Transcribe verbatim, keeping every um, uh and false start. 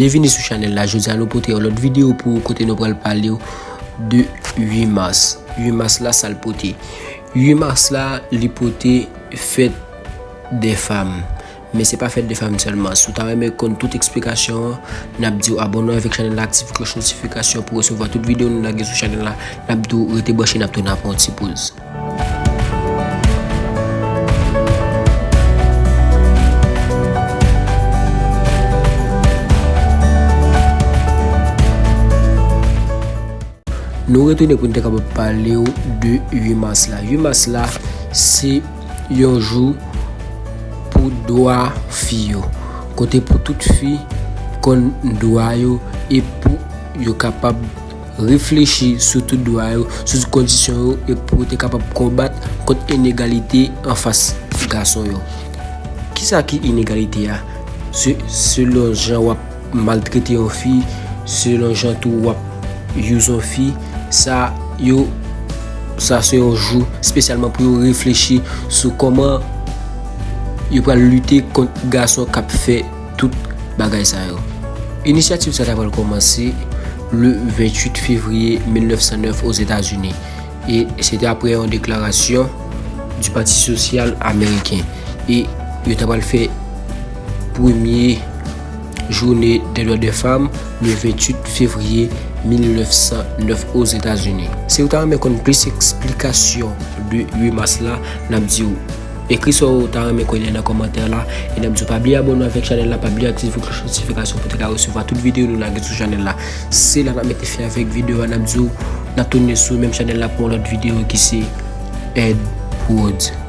Byenvini sou chanèl la. Jodi a nou pote yon lòt videyo pou ou kote nou pral pale w de uit mas. Uit mas la, sa l pote? Uit mas la, li pote fèt dè fanm. Men se pa fèt dè fanm sèlman. Si w ta renmen konn tout eksplikasyon an, n ap di w abòne avèk chanèl la, aktive klòch notifikasyon pou w resevwa tout videyo nou lage sou chanèl la. N ap di w rete branche, n ap tounen apre yon ti poz. Nou retounen pou n te kapab pale w de uit mas la. Uit mas la, se yon jou pou dwa fi yo. Kote pou tout fi konn dwa yo e pou yo kapab reflechi sou tout dwa yo, sou tout kondisyon yo, e pou yo te kapab konbat kont inegalite anfas gason yo. Kisa ki inegalite a? Se, selon jan w ap maltrete yon fi, selon jan tou w ap use yon fi, sa yo, sa se yon jou espesyalman pou yo reflechi sou kòman yo pral lite kont gason k ap fè tout bagay sa yo. Inisyativ sa ta pral kòmanse le venntuit fevriye mil nèf san nèf Ozetazini. E se te apre yon deklarasyon di Pati Sosyal Ameriken. E yo ta pral fè premye jounen dè dwa dè fanm le venntuit fevriye mil nèf san nèf Ozetazini. Si w ta renmen konn plis eksplikasyon de uit mas la, n ap di w ekri sa w ta renmen konnen nan kòmantè la. E n ap di w pa bliye abòne avèk chanèl la, pa bliye aktive klòch notifikasyon pou w te ka resevwa tout videyo nou lage sou chanèl la. Se la n ap mete fen avèk videyo a, n ap di w n ap tounen sou menm chanèl la pou yon lòt videyo ki se Ed Prodz.